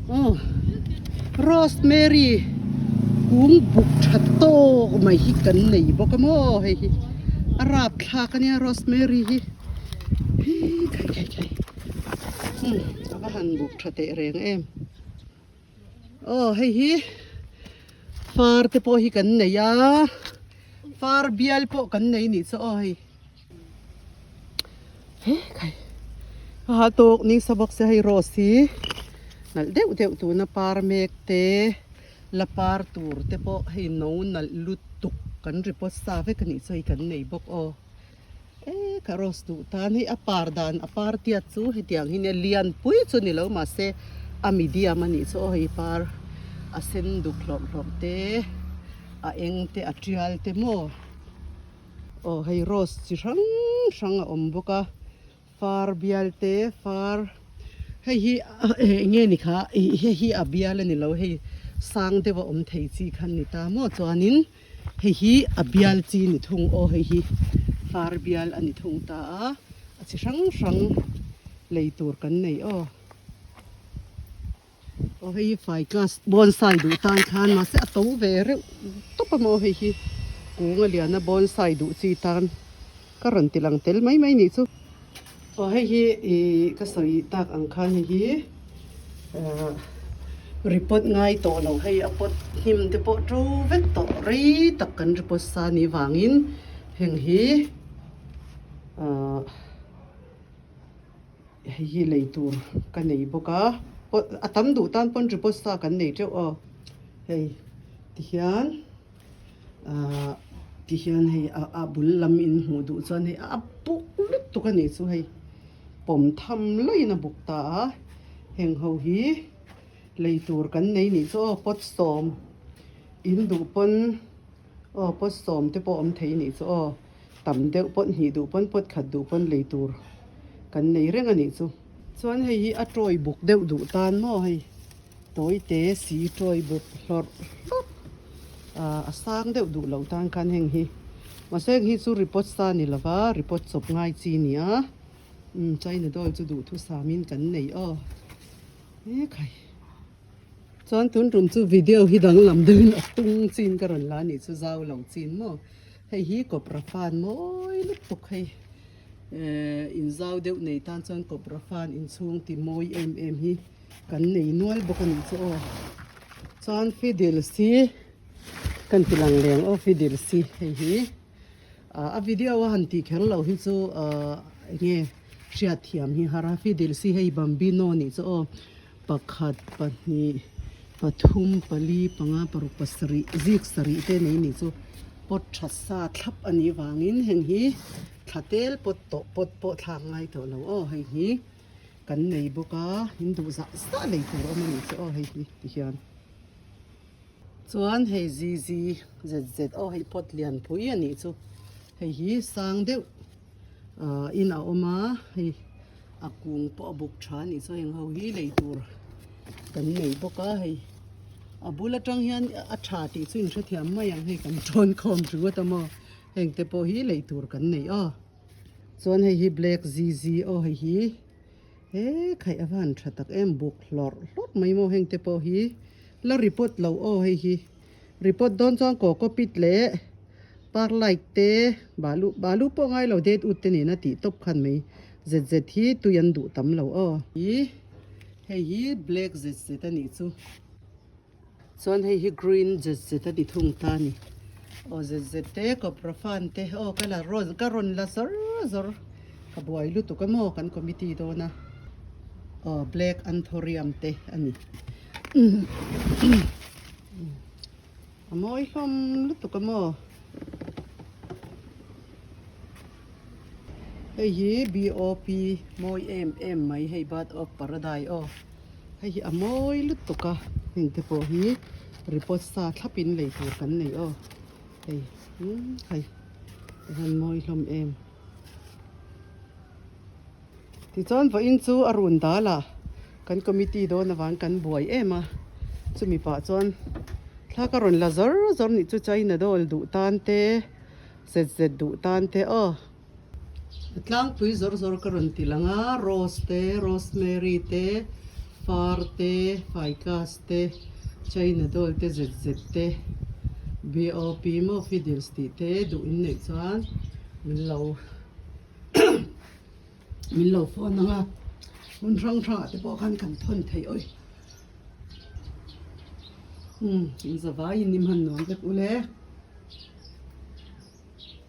Aw rosemary kung buk tha tawk mai hi kan nei bawk a maw hei hi a rapthlak a nia rosemary hi hii khai khai khai umm a va han buk tha teh reng em aw hei hi far te pawh hi kan nei a far bial pawh kan nei nih chu aw hei. He khai a ha tawk ning sa bawk se hei rose hi nalh deuh deuh tuna par mek te la par tur te pawh hei no nalh lutuk kan report sa vek a nih chu hei kan nei bawk aw e ka rose duh tan hei a par dan a par tiat chu hetiang hi nia lian pui chu ni lo mahse a medium a nih chu aw hei par a sen duk hlawrh hlawrh te a eng te a tial te maw. Aw hei rose chi hrang hrang a awm bawk a far bial te far hei hi eng nge ni kha ih hei hi a bial a ni lo hei sang deuh a awm thei chi kha a ni ta maw chuanin hei hi a bial chi ni thung aw hei hi far bial a ni thung ta a a chi hrang hrang lei tur kan nei aw. Aw hei hi fai class bonsai duh tan khan mahse a to ve reuh tawp a maw hei hi kung a lian a bonsai duh chi tan ka rawn ti lang tel mai mai nih chu. Aw hei hi ih ka sawi tak ang khan hei hi ah report ngai tawh lo hei a pot hnim te pawh to vek tawh rei tak kan report sa ni vangin heng hi ah. Hei hi lei tur ka nei bawk a a tam duh tan pawn riposta kan nei teuh aw hei tihian ahh tihian hei a bul lam in hmuh duh chuan hei a buk lutuk a nih chu hei pawm tham laiin a buk ta a heng ho hi lei tur kan nei nih chu aw pot sawm in duh pawn aw pot sawm te pawh awm thei nih chu aw. Tam deuh pawh hnih duh pawn pawt khat duh pawn lei tur kan nei reng a nih chu. Chuan hei hi a tawi buk deuh duh tan maw hei tawi te si tawi buk hlawrh hlawrh ah a sang deuh duh loh tan khan heng hi mahse heng hi chu report sa ni lova report chawp ngai chi a ni a umm china doll chu duhthusam in kan nei aw he khai. Chuan tun tum chu video hi danglam deuhin a tung chin ka rawn la anih chu zau lo chin maw hei hi kawpra fan mawi lutuk hei ehh in zau deuh nei tan chuan kawpra fan inchhung ti mawi em em hi kan nei nual bawk anih chu aw chuan fiddles hi kan ti lang leng aw fiddles hi hei hi ah a video a han tih kher loh hi chu ahh enge hriatthiam hi har a fiddles hi hei bambino anih chu aw. Pakhat, pahnih, pathum, pali, panga, paruk, pasarih, zik sarih te nei nih chu pot tha sa thlap a nih vangin heng hi thla tel pot tawh pot pawh thlak ngai tawh lo aw hei hi kan nei bawk a in duh zah zah lei tur awm a nih chu aw hei hi ti hian chuan hei zi zi zet zet aw hei pot lian pui a nih chu hei hi sang deuh ah in a awm a hei. A kung pawh a buk tha a nih chuan eng ho hi lei tur kan nei bawk a hei a bul atang hian a tha tih chu in hrethiam mai ang hei kan tawn khawm ringawt a maw heng te pawh hi lei tur kan nei aw chuan hei hi black zi zi aw hei hi he khaih a van tha tak em buk hlawrh hlawrh mai maw heng te pawh hi la report lo aw hei hi report dawn chuan coco pit leh Parlight te balu balu pawh ngai lo det ut te nena tih tawp khan mai zet zet hi tui an duh tam lo aw. Hi hei hi black zet zet a nih chu chuan hei hi green zet zet a ni thung ta a ni aw zet zet te cobra fan te aw ka la rawn ka rawn la zawr zawr ka buai lutuk a maw kan committee dawn a aw black anthurium te a ni. A mawi hlawm lutuk a maw? Hei hi BOP mawi em em mai hei Bird of Paradise aw. Hei hi a mawi lutuk a heng te pawh hi report sa thlapin lei tur kan nei aw. Hei umm hei tihian mawi hlawm em. Tichuan vawiin chu a run dal a, kan committee dawn avang kan buai em a, chumi pah chuan thla ka rawn la zawr zawr nih chu China doll duh tan te, zet zet duh tan te aw. A tlangpui zawr zawr ka rawn ti lang a, rose te, rosemary te, Far te, Ficus te, China doll te zet zet te, BOP maw fiddles tih te duh in neih chuan min lo min lo phone ang a, hmun hrang hrangah te pawh khan kan thawn thei awi. Umm in zavaiin i hman nuam vek ule.